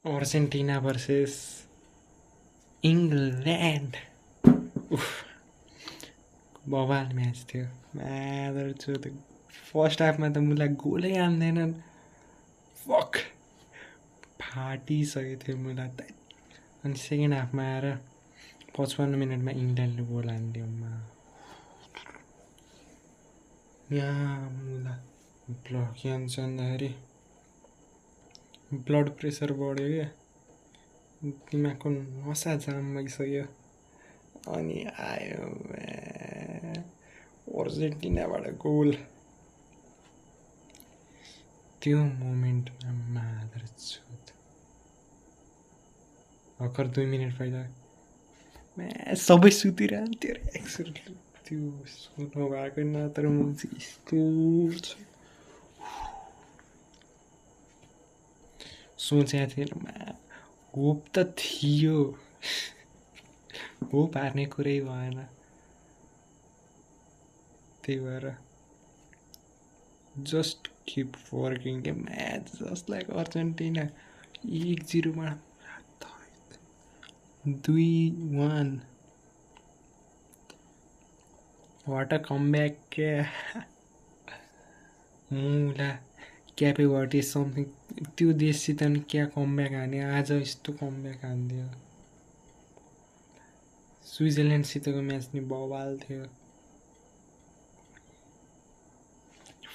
Argentina versus England. उफ, बवाल match थियो। म्यादर छु फर्स्ट हाफमा त मलाई गोलै हान्दैनन्। फक फाटिसकेको थियो मलाई त। अनि सेकेन्ड हाफमा आएर 55 मिनटमा इङ्ल्यान्डले गोल हानिदियो। यहाँ मुला ब्लड क्यान्सर भन्दाखेरि ब्लड प्रेसर बढ्यो क्या, दिमागको नसा जाम भइसक्यो। अनि आयो अर्जेन्टिनाबाट गोल। त्यो मोमेन्टमा मादर छुत भर्खर 2 मिनट पहिला सबै सुतिरहन्थ्यो रे। एक्चुअली त्यो सुन्नु भएको नत्र म चाहिँ यस्तो सोचेको थिएन। होप त थियो, होप हार्ने कुरै भएन। त्यही भएर just keep working a match just like Argentina 1-0बाट 2-1 वाट अ कमब्याक क्या। मुला क्यापेभर्टी समथिङ त्यो देशसित नि क्या कमब्याक हाने। आज यस्तो कमब्याक हानिदियो। स्विजरल्यान्डसितको म्याच नि बवाल थियो।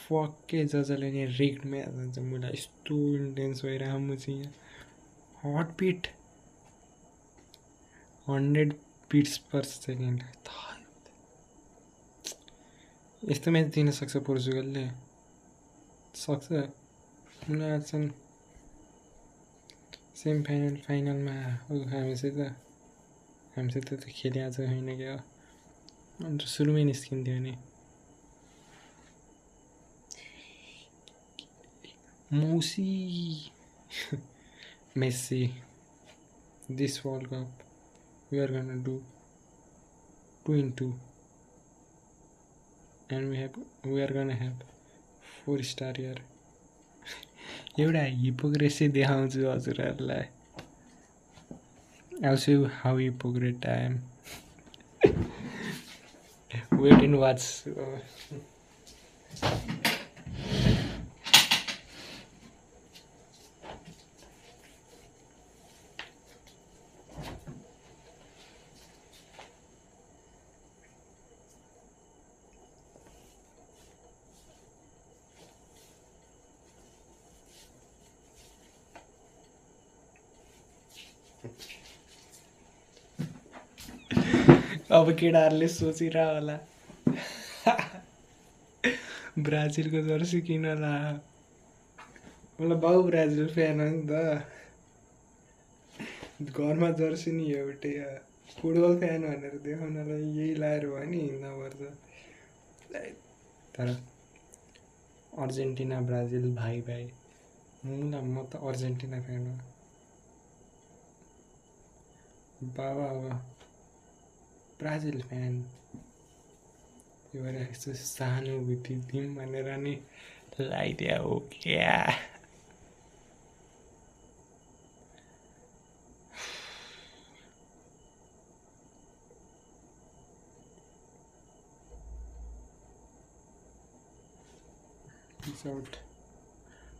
फक्कै जसले नि रिग्ड म्याच हुन्छ मलाई यस्तो इन्टेन्स भइरहेको। म चाहिँ यहाँ hot beat 100 beats per second. यस्तो म्याच दिन सक्छ पोर्चुगलले? सक्छ। उनीहरू चाहिँ सेमी फाइनल फाइनलमा हामीसित त खेलिरहेको छैन क्या। अन्त सुरुमै निस्किन्थ्यो नि। मौसी Messi, this World Cup we are gonna do 2-2 and we are gonna have 4-star here. एउटा हिपोक्रेसी देखाउँछु हजुरहरूलाई। I'll show you how hypocrite I am. Wait and watch. अब केटाहरूले सोचिरह होला ब्राजिलको जर्सी किन ला। मलाई बाउ ब्राजिल फ्यान हो नि त। घरमा जर्सी नि एउटै फुटबल फ्यान भनेर देखाउनलाई यही लाएर भयो नि हिँड्नुपर्छ। तर अर्जेन्टिना ब्राजिल भाइ भाइ। म त अर्जेन्टिना फ्यान हो। बाबा अब ब्राजिल फ्यान। त्यो भएर यस्तो सहानुभूति दिउँ भनेर नि लगाइदिया हो क्या।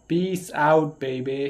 Peace out, baby.